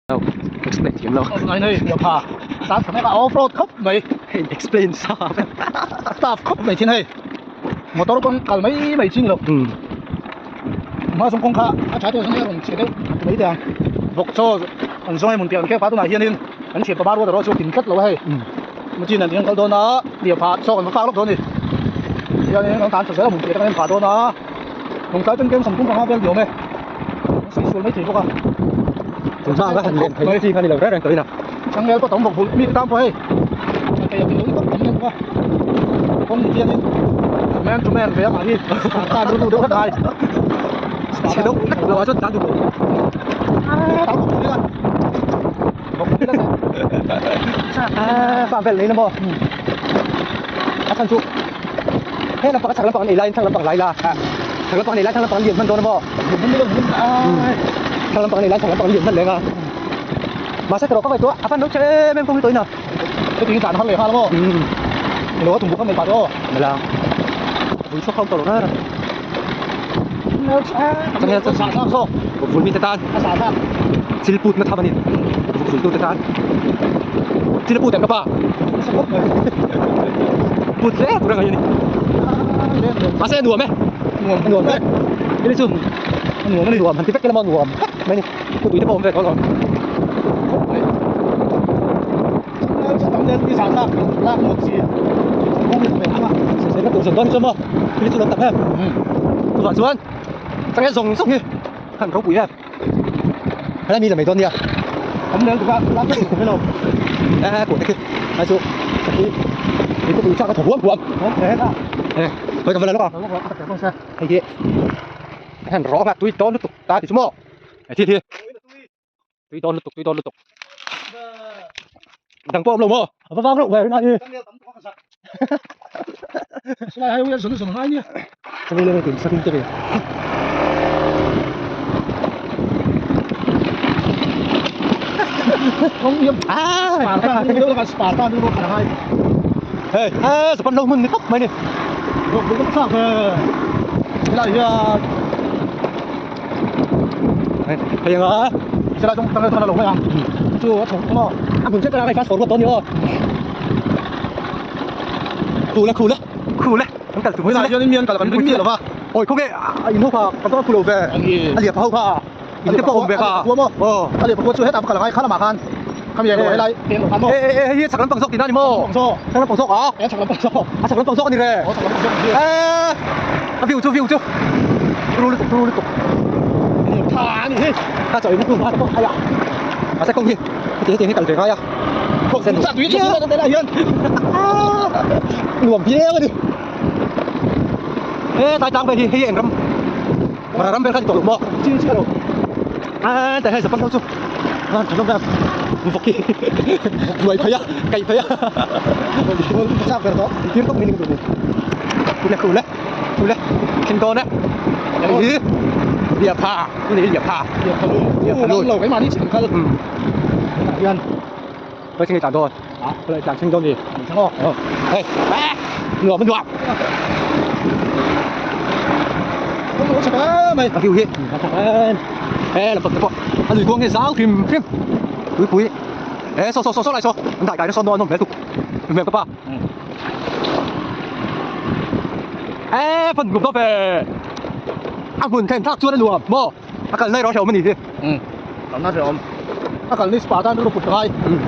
Lo explain thiam lo. Ngai nei nia pha. Tan thla mek a off road khawp mai. Hei explain sa vek. A tough khawp mai thin hei. Motor kawng kal mai mai ching lo. Hma zawng kawng kha a tha tur zawng hi a rawn chhe deuh ti mai teh ang. Vawk chaw an zawng hei hmun piah an khek pah tunah hianin kan thian pama ruat erawh chu a kin tlat lo a hei. Machine an kan kal dawn a nia pha chaw kan va fak lawk dawn a ni. Tihianin kan tan chho zel a hmun piah te kan en phah dawn a. Lawngtlai chuan kem 35 vel ni awm e. An sawi sual mai thei bawk a. Tunhma anga han len theih chi kha ni lo reng reng tawhin a. Changel pawh tam vawk bul mi te tan pawh hei. Thei a tih loh ni tak tam bawk a. Kawng ni chianin man to man ve a mah hi tan rilru deuh hlek ngai. Chhe deuh hlek lo ah chuan tan duh lo. Tan vawk bul ila. Vawk bul ila. A farm vel nei na maw? A chhan chu he lampang a chhak lampang an ei laiin chhak lampang lai la chhak lampang an ei laiin chhak lampang an lian hman dawn a maw chhak lampang an ei laiin chhak lampang an lian hman leng a mahse tawrh ka ngaihtuah a fan lo che em em kawng hi tawhin a heti tlan har leh nghal a maw ilo a tumbu kha nei pah tawh mela vui chhuak ho tawh lo rara vul mi te tan chil put na tham ani vul tu te tan chil put em ka pa put hle tur ang ani mahse nuam e nuam nuam e ni chu nuam ani nuam han ti vek ila nuam mai ni ku tui te pawh awm ve tawh alawm chuvang chuan changel zawng zawng hi han ropui em helai mi la mai dawn nia e kuah te khi ai chu sakhi mi te tui chak a thaw huam huam e hawi ka va la lawk a hei hi han rawng a tui dawn lutuk ta ti chu maw hei thil hi Tui dawn lutuk, tui dawn lutuk. Dang pawh awm lo maw? A va vang reuh ve rinai hi. Silai hai uian zun zun ngai nia. Chawei leng tin sakin te ve. Kong yam. Ah, Sparta ni lo ka Sparta ni lo khara hai. Hey, eh, sapan lo mun ni khop mai ni. Buk buk ka sak. Silai hian Hei anga Silai chung tang tang lo mai ang. Chu a thong maw. A bun che ka lai fast forward dawn ni aw. Khu le khu le khu le kan kal tum Silai hian mian kal kan ring mi lova. Oi khaw nge in ho kha kan tawng khu lo ve. A liap ho kha. In te pawh awm ve kha. Khu maw. Aw. A liap khu chu hetah kal ngai kha lamah khan. Khami eng lo helai peng lo khan maw. E e hei hi chak lampang zawk tihna ni maw? Chak lampang zawk a? E chak lampang zawk. A chak lampang zawk a ni re. Aw chak lampang zawk a ni. E a view chu view chu. Turu lutuk turu lutuk. Tha a ni hi. Ka chawi na hnu hma te pawh a Mahse kawng hi heti heti hi kal ve ngai a. Kawng sen chak tui tha te lah hian. Nuam viau a ni. E tlai tlang vel hi hei eng ram Mara ram vel kha ni tawh lo maw? Chin chiah lo. A tai hei Japan ho chu an tha hlawm em vawk hi buai phei a kaih phei a Chak ber tawh. Tir tawp mai ni ka duh ni. Khu le khu le khu le thleng dawn e. Hei hi Liapha tu ni hi Liapha. Liapha lui. Liapha lui. Lo keimahni chhang kal. Hian Khawilai thleng i tlan dawn? Khawilai tlan thleng dawn ni? Thleng aw. Aw. Hei. Nuam a nuam. Kawng lo chhak em mai. A view hi a chhak em. He lam pang te pawh a lui kuang hi zau hrim hrim. Tuipui. He saw saw saw saw lai saw. An dai kai na sawn dawn an awm hmel tuk. Hmel ka pa. E phân nuam dawn ve. A hmun thlen thlak chuan a nuam maw? A kalna erawh a hrehawm a ni hi. Umm kalna hrehawm. A kalni spa tan rilru put ka ngai. Umm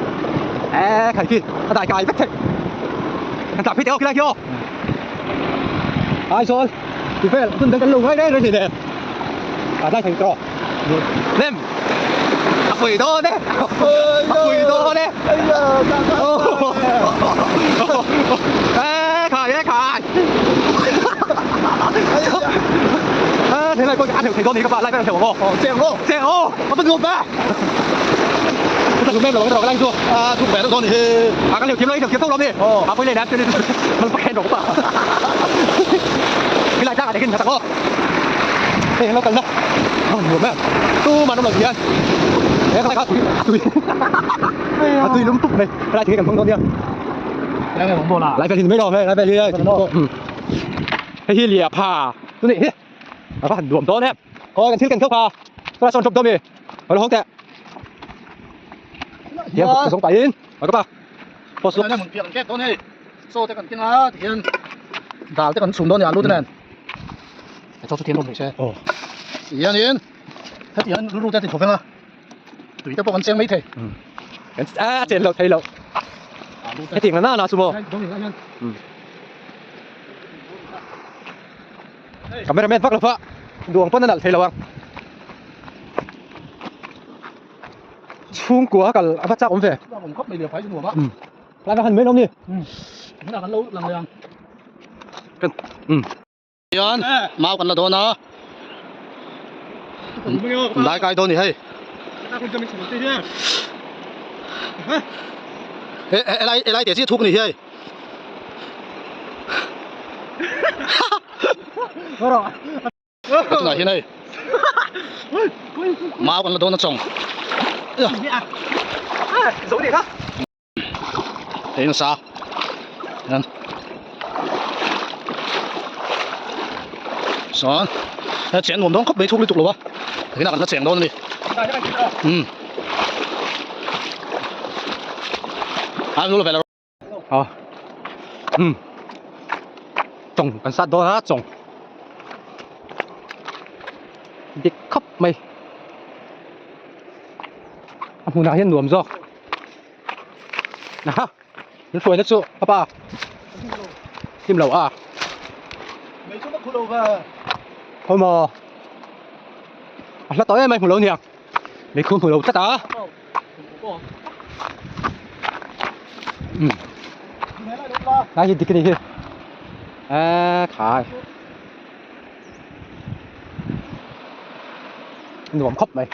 e khai khi a dai kai vek thei. Kan tah phei teh aw khilai khi aw. Aizawl ti vel hun dang kan lo ngai reng reng thei nen. A dai thei tawh. Nem a pui dawn e. A pui dawn e. E khai e khai. A thế này con ăn thèm thấy con gì các bạn lại ăn thèm không? Chèo không? Chèo không? Nó vẫn luôn ba. Chúng ta chúng em là cái anh chưa? À, chụp bé con thì À, cái liều kiếm lấy, liều kiếm tốc lắm đi. À, quay lên nè, mình bắt khen rồi các bạn. Cái lại ra để cái thằng không? Đây nó cần đó. Nó nhiều mẹ. Tu mà nó là gì anh? Thế các bạn tùy. À, tùy lúng túc này. Lại thì cái cần không con đi. Lại về không Lại về thì mấy rồi, lại về thì. Hei hi Liapha chu nih hi a va han nuam dawn em khawi kan thil ken kheuh kha tunah sawn chawp dawn mi a lo hawng teh. Hian vawk zawng pahin a ka pa post lawk mun piak kek dawn hei chaw te kan keng a tihian dal te kan chhum dawn a ni alu te nen chaw chu thiam lo mai se aw tihianin heti hian rilru te a ti thaw veng a tui te pawh kan cheng mai thei a chen loh thei loh hetiang na na chu maw cameraman vak lo va duang pawn a nalh thei lo ang chhungkua kal a va chak awm ve lai va han mai lo ni kan hian mau kan la dawn a lai kai dawn ni hei helai helai te chi thuk ni hei tunah hian hei mau kan la dawn a chawng hei nasa hian sawn he cheng nuam dawn khawp mai thuk lutuk lo a tunah kan la cheng dawn a ni um a lu ve lo Ờ. Ừ. Trồng kan sat dawn a chawng. Dik khawp mai. A hmunah hian nuam zawk. Aha. Min hruaina chu a pa. Hlim lo a. Thôi mà. A hla tawh em ai hmu lo niang. Mei khu hmu lo tlat a. Lai hi dik a ni hi a khai nuam khawp mai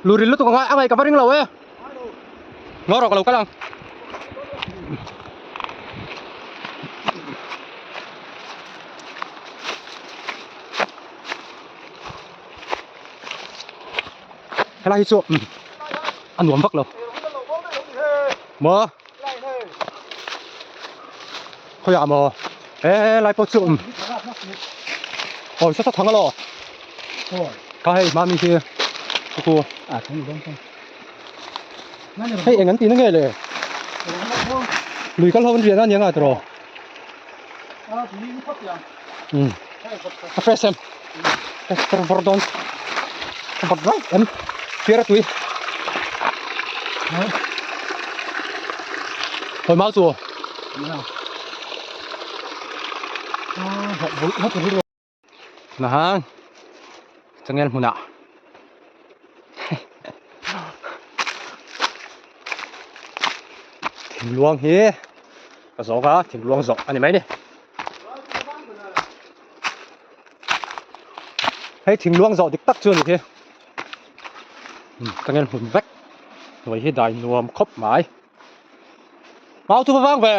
luril lutuk a ngai a ngai ka va ring lo e ngaw rawh ka lo kal ang. Helai hi chu a nuam vak lo maw khawiah maw he lai pawh chu aw saw saw thang alaw kha hei mami hi chu hei eng an tih na nge le lui kal ho an rian a nia nga tiraw. A fresh em fresh vawr dawn vawr dawn em piar a tui hawi mau chu Nahang changel hmunah thingluang hi ka zawk a thingluang zawk a ni mai ni hei thingluang zawh dik tak chu a ni hi changel hmun vek hnuai hi dai nuam khawp mai mau chu va vang ve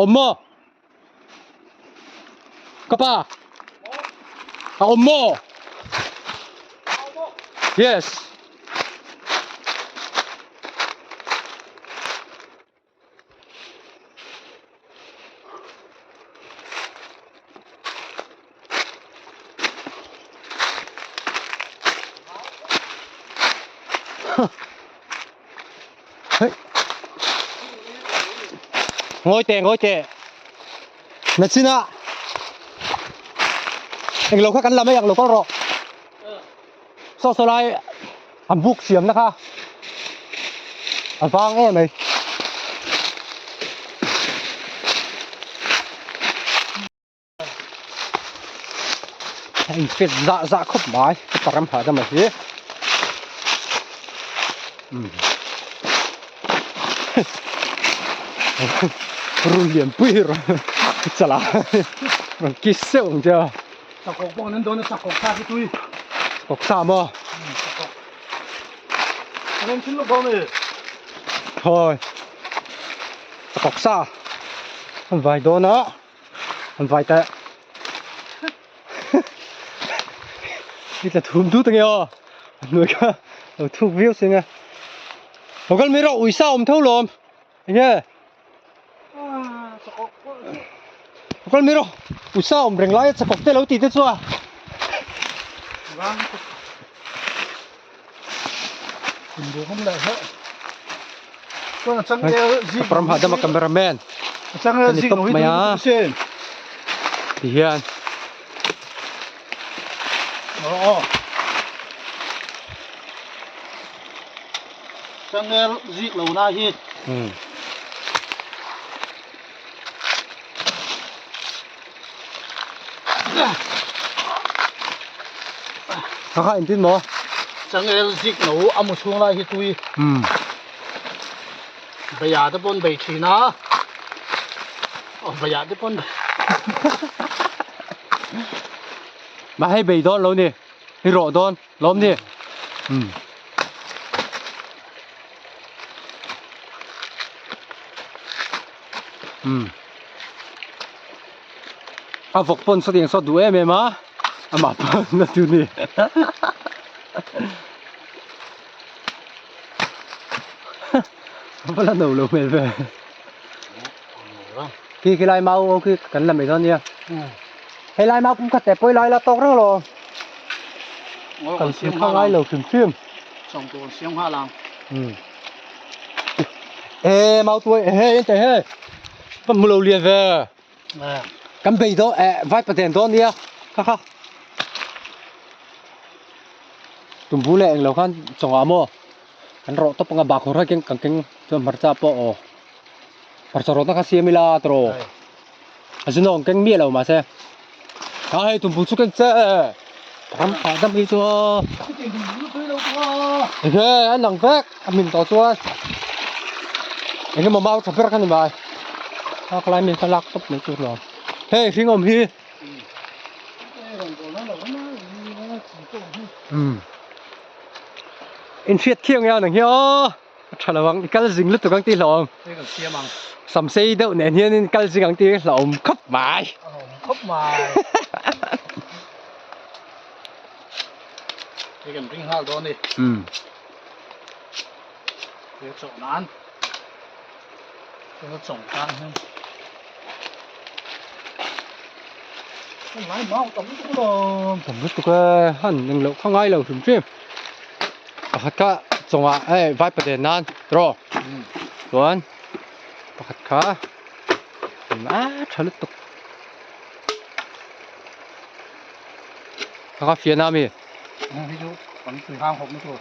awm maw Ka pa a awm maw yes Ngawi teh ngawi teh na chinah englo kha kan la mai ang lo kal rawh saw saw lai an buk siam na kha a vang em mai A infet zah zah khawp mai ka ram hahdam a hi rul lian pui hi rawn chala rawn kiss seuh ang che a Sakawk pawh an dawn a sakawk sa hi tui sakawk sa maw sakawk an awm thin lawk dawn e Hawi sakawk sa an vai dawn a. An vai ta Ni tla thum tu tange aw A hnuai kha lo thuk viau seng a Lo kal mai rawh uisa awm tho lawm Enge Lo kal mai rawh uisa awm reng lai a chakawk te lo tih te chu a. Param hahdam a cameraman ka ni tawp mai a ti hian Changel zik lo na hi Kha kha engtin maw? Changel zik lo a mu chhung lai hi tui. Um. Beia te pawn bei thin a. Aw beia te pawn. Mah hei bei dawn lo ni. Hi rawh dawn lawm ni. Um. Um. A vawk pawn sawtiang saw duh em em a amah pawn a tu ni a va la no lo hmel ve khi khi lai mau ho khi kan la mai dawn nia hei lai mau pum khat te pawh i lai la tawk reng lo kan siam kha ngai lo hrim hrim um e mau tuai e hei ente hei va hmu lo lian ve kan bei dawn eh vai paten dawn nia kha kha tumbu leh englo khan chawngah maw kan rawh tawp anga bahkhawr kha keng kan keng chuan hmarcha pawh aw hmarcha rawtna kha siam ila tawh a zinawng keng miah lo mahse a hei tumbu chu keng che ram hahdam hi chu enge an lang vek a hmin tawh chuan enge maw mau tha ber kha ni mai a khalai mi kha lak tawp mai tur lo hei hring awm hi umm inhriat khiang nge ang hi aw. A tha lo ang, i kal zing lutuk ang tih hlauhawm. Hei kan siam ang. Sam sei deuh nen hianin kal zing ang tih hlauhawm khawp mai. A hlauhawm khawp mai. Hei kan ring nghal dawn ni. Umm. He chawh nan. He chawng tan hian. Kan lai mau tam lutuk lo. Tam lutuk e, han englo kha ngai lo hrim hrim. Pakhat kha chawngah hei vai paden nan tiraw chuan pakhat kha a tha lutuk kha kha fian a mi hei chu kan tui hang hawp na tur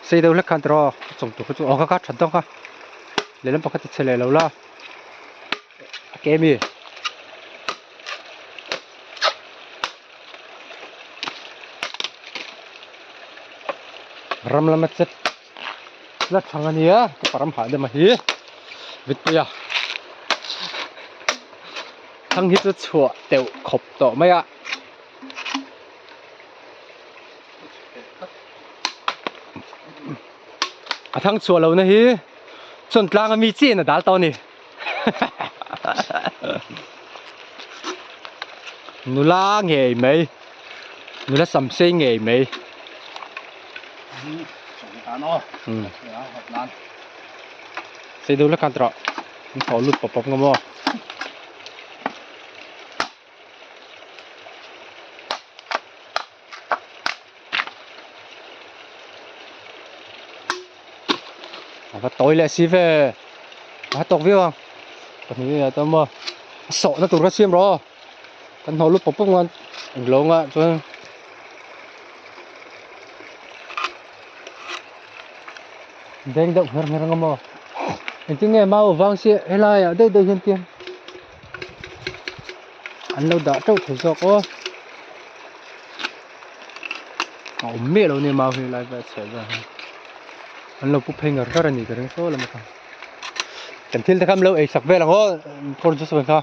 Sei deuh hlek khan tiraw a chawm tur kha chu aw kha kha that deuh kha lehlam pakhat a che leh lo la a ke mi ram lama chet la thang a nia ka param hahdam a hi vitpuia thang hi chu chhuah teuh khawp tawh mai a. A thang chhuah lohna hi chuan tlang a mi chiah in a dal tawh a ni. Nula ngei mai, nula sam sei ngei mai. Sei deuh hlek khan tawh an thaw lut pawp pawp ngam aw. A va tawi leh si ve a tawk viau ang pahnih ah chuan maw a sawhna tur kha siam rawh aw kan hnawh lut pawp pawp ngan englo anga chuan beng deuh ngher ngher anga maw engtin nge mau vang si helai ah daih daih hian tiang an lo dah teuh thei zawk aw a awm miah lo nia mau hi lai vel chhiah vel hi an lo pu phei ngar ngar a ni ka ring saw lam atang kan thil te kha an lo ei sak vel ang aw kawr chu sawi kha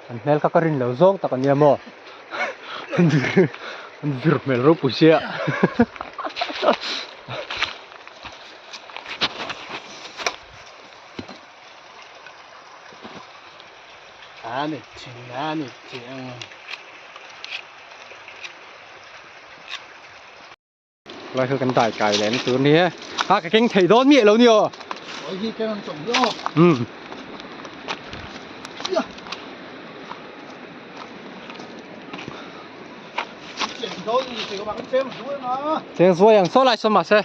an hmel kha ka rin lo zawng tak a nia maw an vir an vir hmel ropui sia. Lai kha kan dai kai leh na tur ni e. Ha ka keng thei dawn miah lo ni aw. Oi hi keng ang chawm hi aw. Um. Ya. Cheng dawn ni thei bang cheng zuai ma. Cheng zuai ang saw lai saw ma se.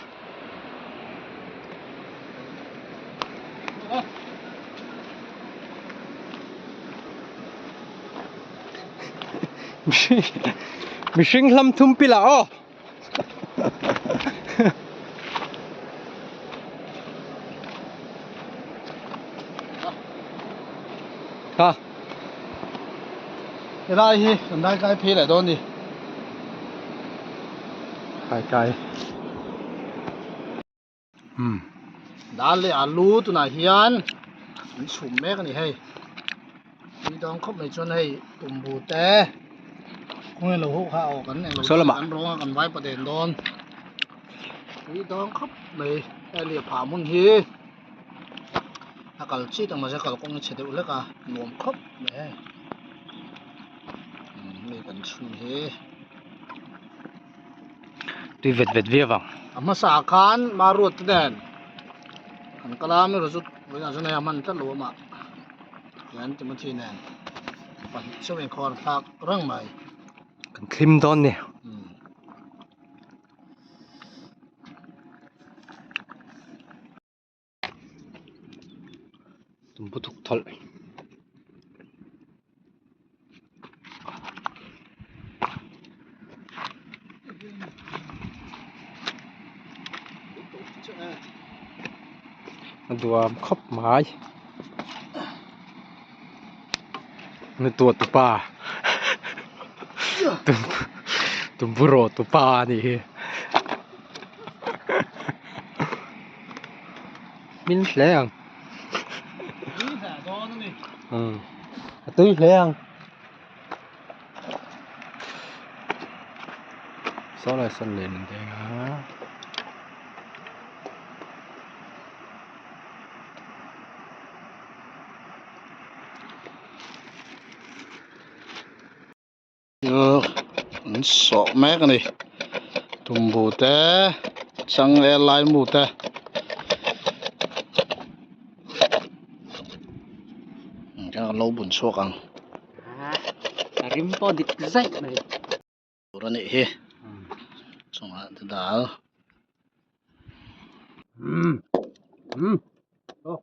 Mihring hlam thum pilah aw. Ha. Helai hi kan dai kai phei leh dawn ni. Kai kai. Um. Dal leh alu tunah hian an chhum mek a ni hei. Tui dang khawp mai chuan hei tumbu te khawnge lo ho kha aw kan englo kan rawng a kan vai paden dawn. Tui dang khawp mai hei leh phah hmun hi a kal chi tak mahse kalkawng a chhe deuh hlek a nuam khawp mai hei. Hei kan chhun hi. Tui vet vet viau vang. A hmasa ah khan Maruat te nen kan kal a mi rawh chu vawiinah chuan hei a hman tlat lo a mah hian Timothy nen pahnih chauh inkhawr thlak reng mai. Kan thlim dawn ni. Tumbu thuk thawlh. A duam khawp mai. Na tuah tupa. Tumbu rawh tupa a nih hi. Hmin hle ang. Tui hle dawn a ni. Um. A tui hle ang. Saw lai sawn len an deng a. Thil an sawh mek a ni tumbu te changel laimu te kan lo bun chhuak ang a rim pawh dik zaih mai tur a nih hi chungah te dal um um oh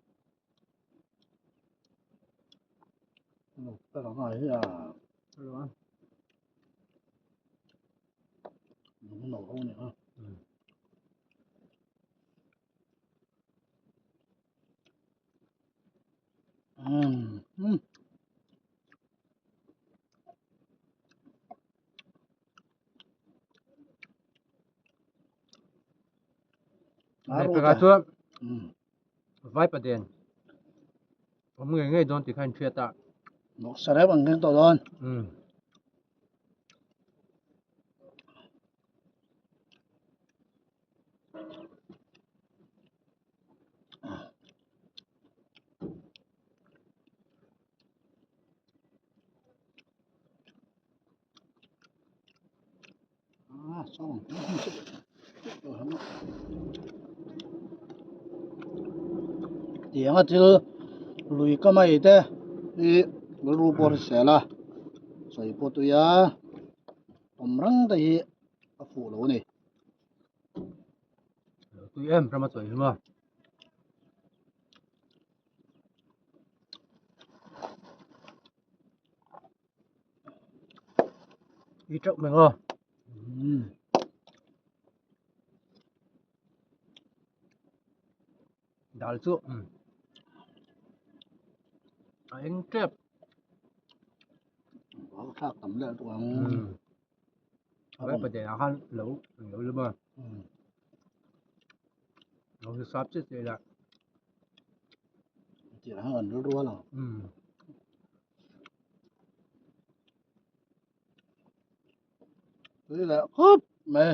Chuan Vaipaden awm ngei ngei dawn tih kha in hriat a. Nawhsa reuh ang keng tawh dawn. Umm. Tiang a thil lui ka mai te hi rilru pawh hrisel a sawi pawh tui a awm reng te hi a fuh lo a ni. Tui em ram a chawi hlum a. Đi trộn mình không? Dal chu. A eng tep. Thlak tam leh tu ang. A pa den a khan lo lo lum a. Lo hi sap che che la. Ti hang an rual ang. Tui leh khawp mai.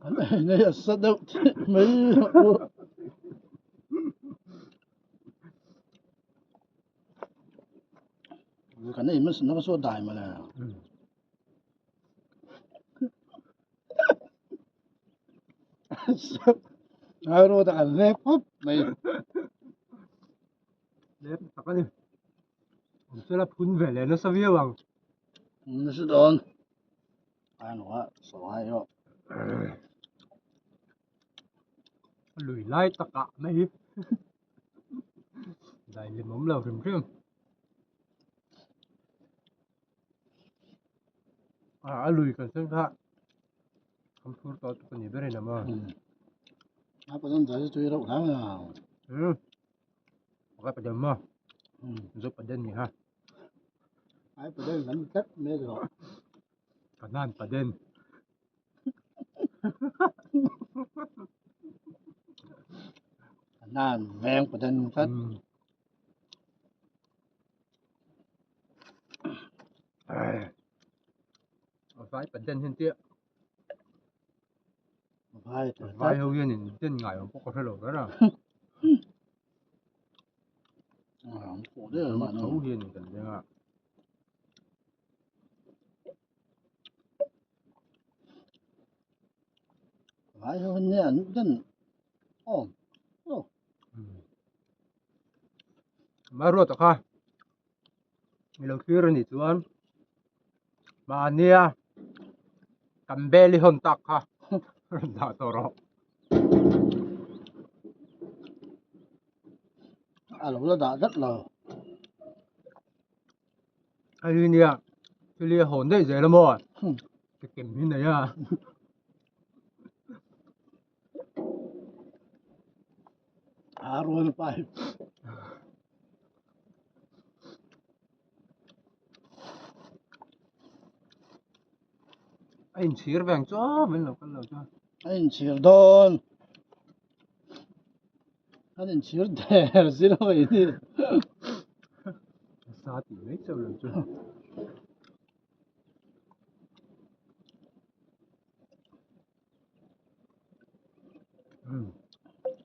An ei nei a sa deuh mai. Kan ei hmasa na saw dai mawle. Ngai rawt a kan hlep khawp mai. Hlep tak a ni. Awm sela phun ve leh nasa viau ang. Nasa dawn. Ai lo a saw ai erawh. Lui lai takah mai hi. Dai lim awm lo hrim hrim. A lui kan sen kha kan phur tawh tuk a ni ber in a maw. A padan dai chu tui reuh hlang a. Ai padan maw? Zo padan ni ha. Ai padan kan tlat mai rawh. Kanan padan. Kanan veng padan tlat. Vai padan hian tia. Vai vai ho hian in den ngai awm pawh ka hre lo ber a. Tho hian in kan veng a. Vai ho hian an den awm. Oh. Ma ruat kha. Mi lo thlir a nih chuan mahnia kan bel i hawn tak kha rawn dah tawh rawh. A lo la dah dat lo. Hei hi nia thil hi a hawn daih zel a maw? Ka kem hi nei a. A rual pai. A inchhir veng chuan min lo kal lo chuan. A inchhir dawn. An inchhir der zir a mai ni. Sa tih mai chauh lo chu.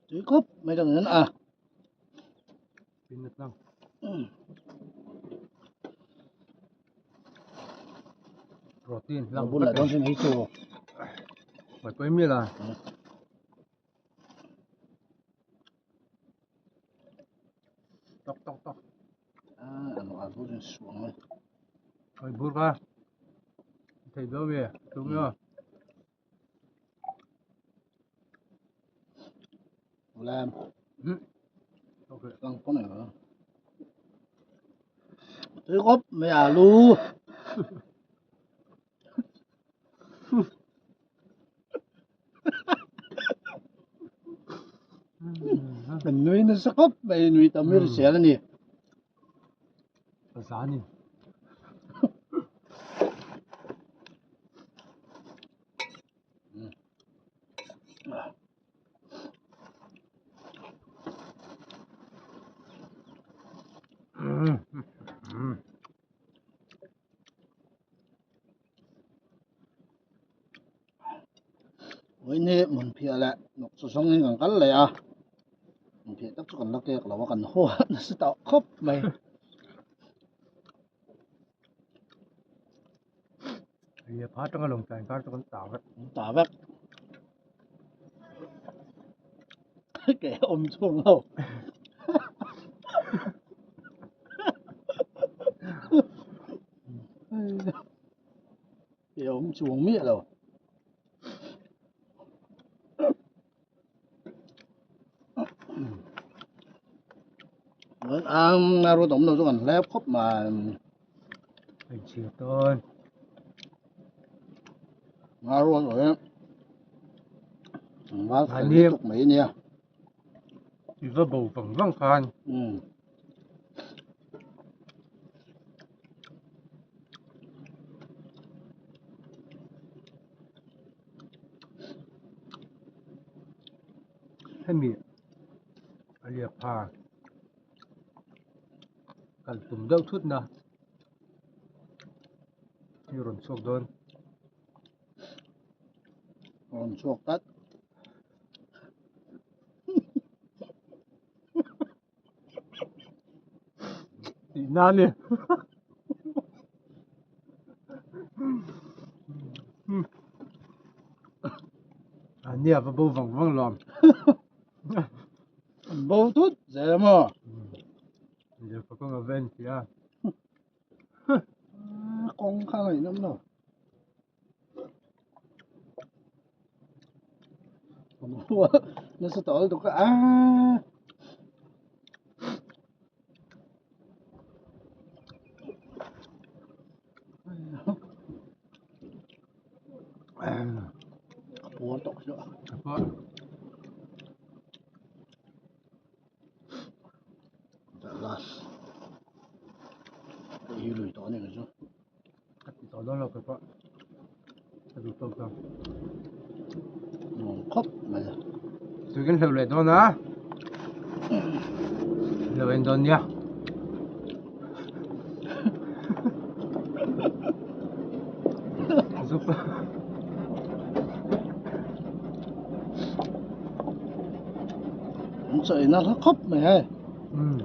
Tui khawp mai dang hian a. Pin na tlang. Protein lang bul la dawn sin hei chu. Mai pui mi la. Tok tok tok. Ah, ano a bul suang mai. Oi bur ka. Thei do ve, tu me. Lam. Okay. Lang pon ai. Tui khawp mai alu. Kan nui nasa khawp mai nui tam hi hrisel a ni. Zani. Vawiin hi hmunphiah leh nawk chu zawngin kan kal leh a hmunphiah tak chu kan la kek lo a kan haw nasa tawh khawp mai. Hei a pha atanga lawng tlai kar chu kan ta vek. Ta vek. Ke awm chhung lo. Ke awm chuang miah lo. Ang a ruat awm lo chu kan hlep khawp mai. Hei chhiat dawn. Nga ruat lo hi val fel lutuk mai ania. I va bo vang vang khan. Hemi a liak pha kal tum deuh thut na hi rawn chhuak dawn. Rawn chhuak tlat. Tih na ni. Nia va bo vang vang lawm. An bo tut zel a maw? Lirfa kawng a ven tia. Kawng kha ngaihnawm lo. Nasa tawh lutuk a. A puar tawh khi a. A puar. Last. Hei hi lui tawh a ni kei chu. Ka ti tawh dawn lo kei pawh. Ka duh tawk tawh. Nuam khawp mai a. Tui kan hleuh leh dawn a. Lo en dawn nia. Zup. An chaw in a hla khawp mai hei. Um.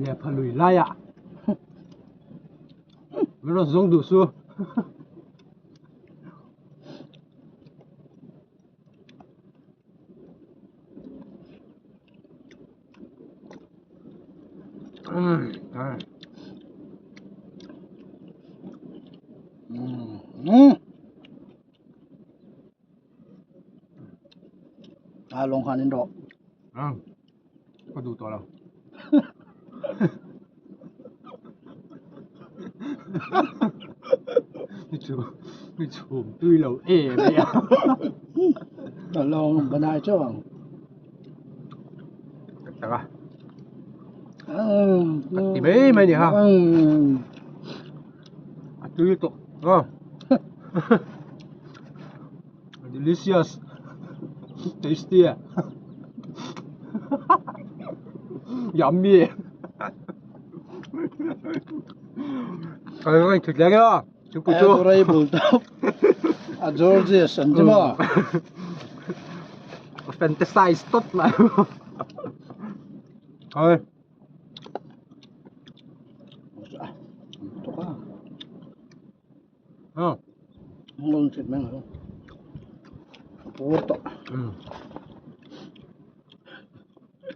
Nia pha lui lai ah. Min rawn zawng duh su. A lawng khan in rawh. Ka duh tawh lo. Ni chu ni chhum tui lo em mai a. Ka lawng banai chauh ang. Tak tak a. Ka ti mai mai ni ha. A tui tawh. Oh. Delicious. Tasty. Yummy. Cái này thịt lén á. Chúng tôi chưa. Đây bùn tóc. A Georges anh chứ mà. Fantasize tốt mà. Thôi. Ngon thịt mang rồi. Pur tawh.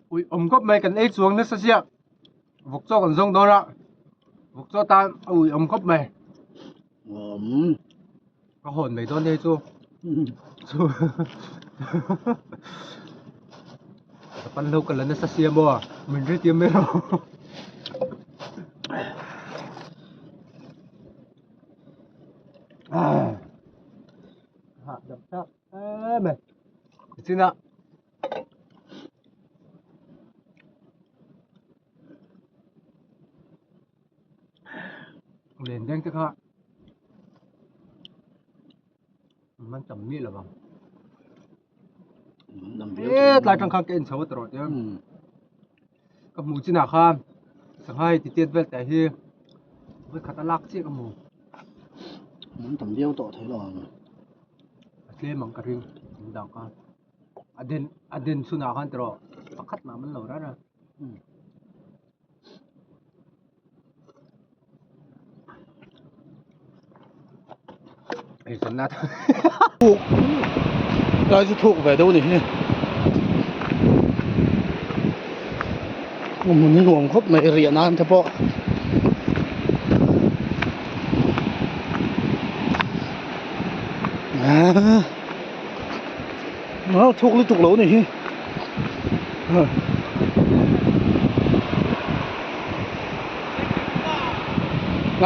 Ui awm khawp mai kan ei chuang nasa sia vawk chaw kan zawng dawn a vawk chaw tan a ui awm khawp mai Awm. Ka hawn mai dawn hei chu chu ka pan lo ka la nasa sia maw min ri tia mai rawh. Hah dam tak em e tichin a len deng te kha man tam mi lo vang e tlai tang khan ka en chho a tawh tia ka hmuh chinah khan sanghai ti tiat vel teh hi vawi khat a lak chiah ka hmu man tam viau tawh thei lo ang a tlem ang ka ring an dang khan a den a den chhunah khan tawh pakhat mah man lo rar a. Hei zanna thuk lai chu thuk ve deuh a ni hi hmun hi nuam khawp mai riah nan te pawh aaa thuk lutuk lo a ni hi. A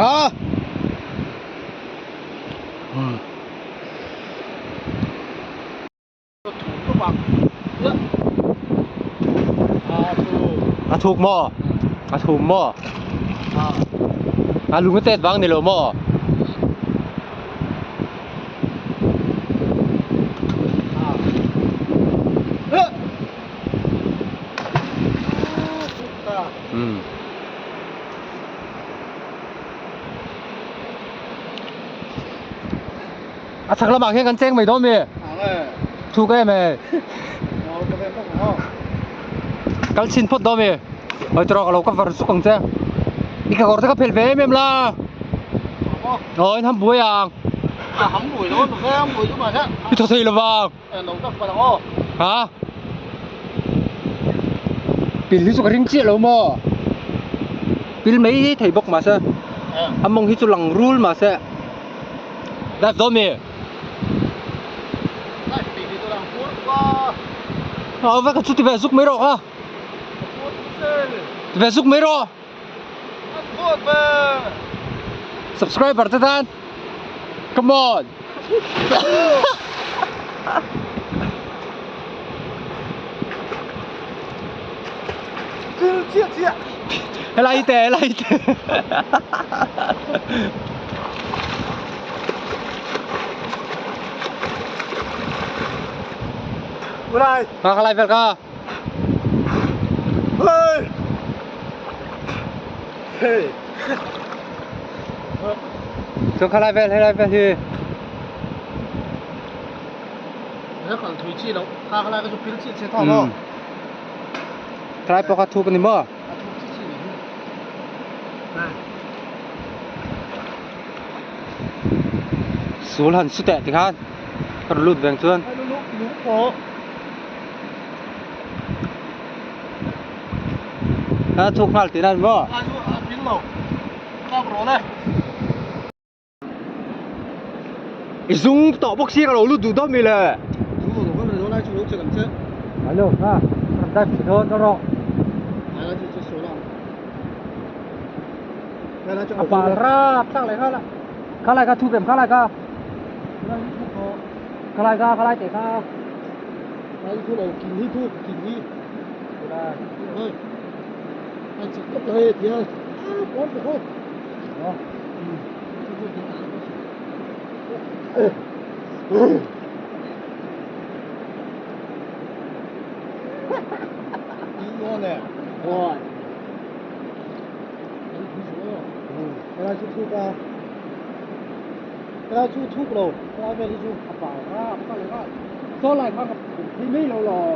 A thuk maw? A thum maw? A lung a tet vang ni lo maw? Um. A chhak lamah khian kan cheng mai dawn mi? Thuk em e. Kal chhin phawt dawn mi? Hoi tawh ka lo cover suk ang che. I ka kawr te ka phelh ve em em la. Aw in ham buai ang. I thaw thei lovang. Ha? Pil hi chu ka ring chiah lo maw? Pil mai hi thei bawk mahse a mawng hi chu lang rul mahse That's dawn mi. A va ka chu ti ve zuk mai rawh ka. Ti ve zuk mai rawh. Subscriber te tan. Come on. Helai te, helai te. Ulai. Ha khalai vel ka. Hey. Hey. Chuan khalai vel helai vel hi. Kal thui chi lo. Kha khalai ka chu pil chi che tho mo. Khalai pawh kha thuk ani maw? A thuk chi chi ni hi. Sul han su teh tikhan ka rawn lut veng chuan. A thuk nghal tihna ani maw? I zung tawh bawk si ka lo lut duh dawn mi le. Hello ha rawn dive thei dawn rawh. A pal rap thlak leh nghal a khalai kha thuk em khalai kha khalai kha khalai teh kha Helai chu thuk a helai chu thuk lo helai vel hi chu a pal rap thlak leh nghal saw lai kha ka phei mai lo law.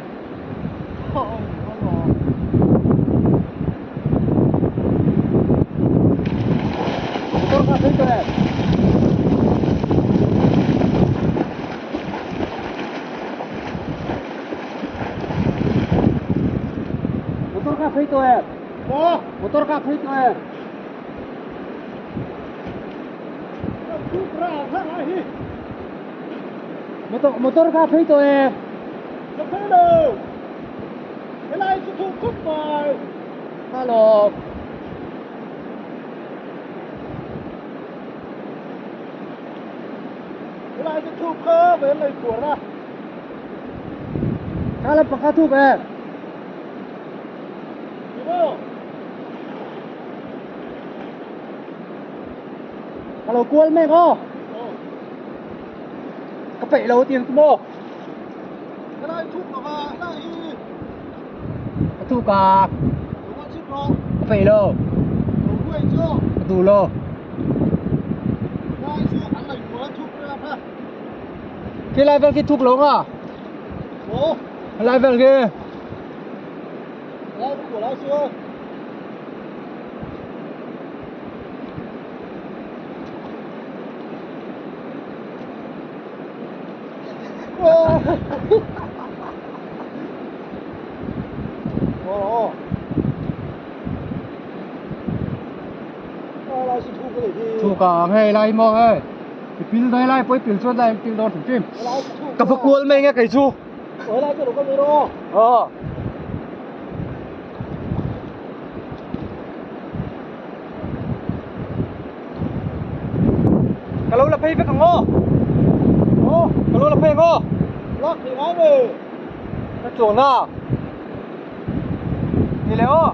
Motor kha phei tawh em? Motor kha phei tawh em? Motor kha phei tawh em? Motor motor kha phei tawh em? Ka phei lo. Helai chu thuk khawp mai. Hello. Helai chu thuk khawp mai an lei khuar a. Kha lampang kha thuk em? Ni maw? Ka lo kual mek aw. Ka peih lo tiang chu maw. Helai thuk lo va, helai hi. Ka thuk a. Lo va chip rawh. Ka peih lo. Lo huai chu. Ka duh lo. Helai chu an lei kual thuk reng a. Khi lai vel khi thuk lo nga. Aw. Helai vel khi. Helai ku lai chu. Thuk ang hei lai maw hei i pil daih lai pawh i pil chuan lai pil dawn hrim hrim ka va kual mai nge kei chu aw. Ka lo la phei vek ang aw. Aw, ka lo la phei ang aw. Lak thei ngai ve. Ka chuang na. Ni le aw.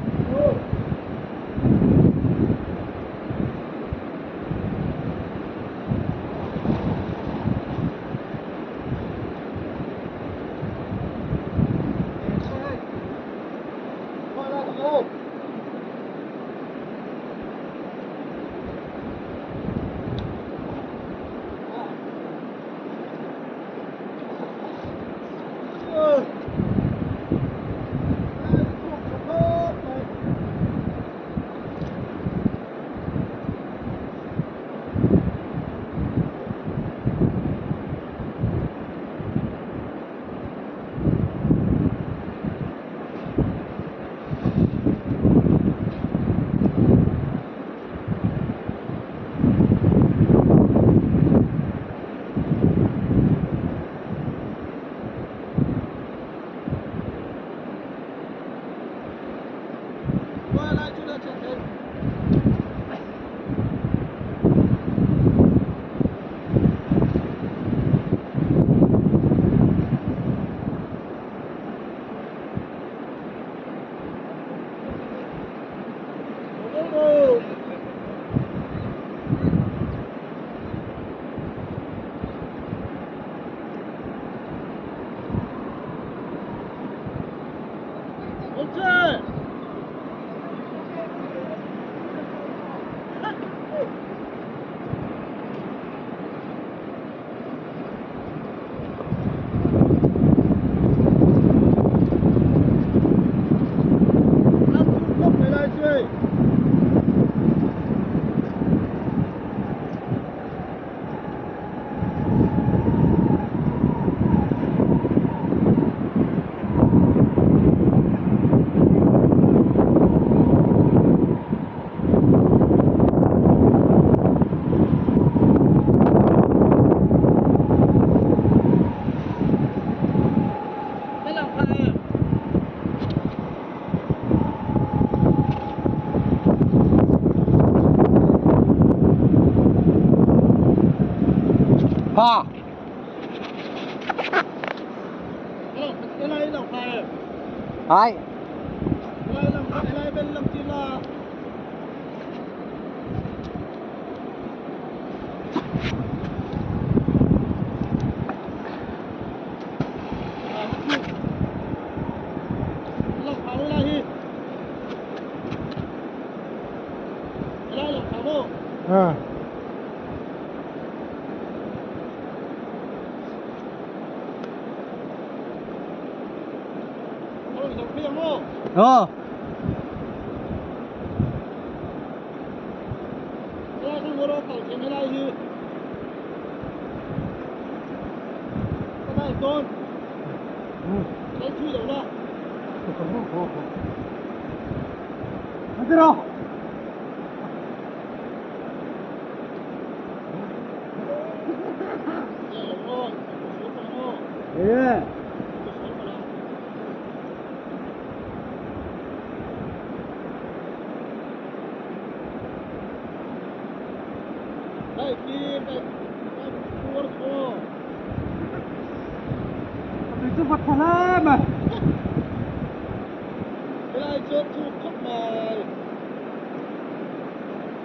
Pa. Ai. À. Ờ. Ừ. 예.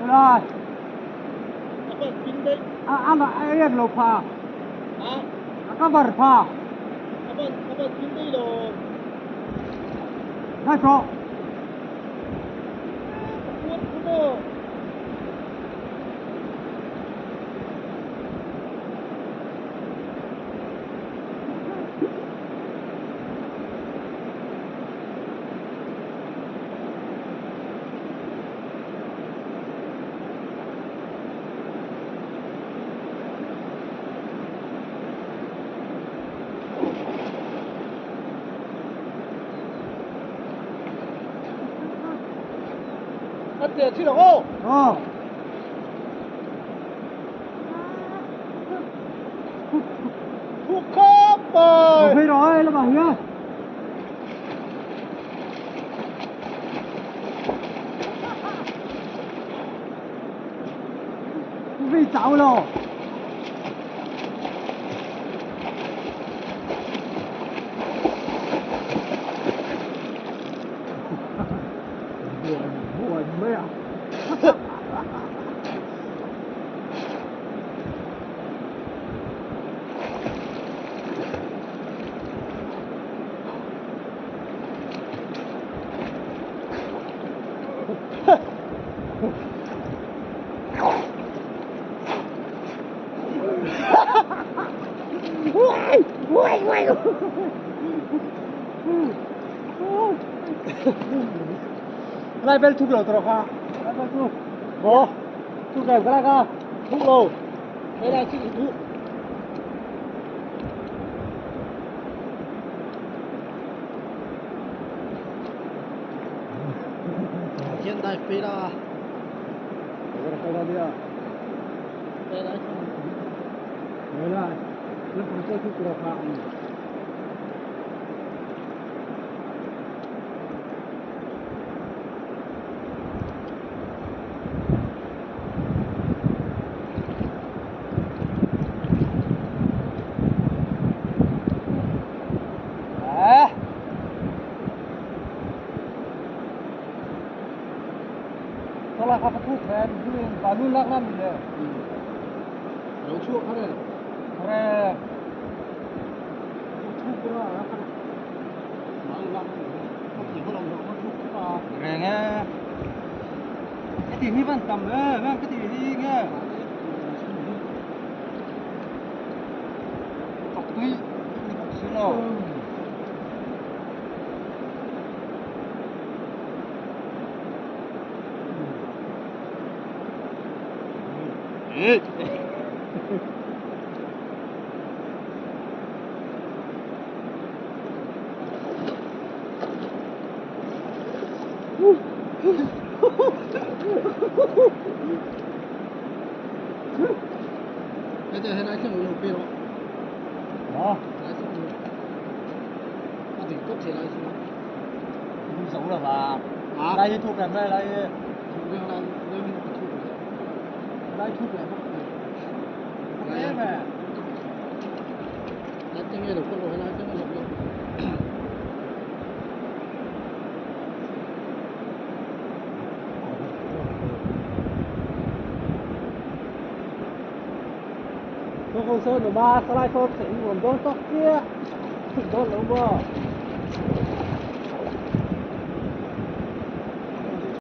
Rồi. À, mà em lộc phà. À, các vật phà. Hai số. Ờ. Rồi rồi, nó bảo nhá. 被着了。Buồn mấy à. Lại bên thu rồi rồi lại bên thu. Bố, thu kèm cái này cơ. Thu rồi. Đây là chị thu. Hiện tại phi là. Đây là. Đây là. Nó cũng sẽ thu được mà. Cái hi van tầm ê, mang cái gì hi nghe. Học tuy, đi học xíu nào. Ê. Heta helai thleng lo pe rawh. Đó. Helai thleng lo. A ding tawp thei lai chu. Không giấu là bà. À. Lai thuốc làm đây, lai Thuk reng lai lai min ka thuk leh. Lai thuk leh bawk nen. Lai mà. Lai te nge lo kawlh lo helai thleng a lo lo. Tôi không sơn rồi ba, sao lại sơn thỉnh nguồn đón tóc kia. Đón lắm mà.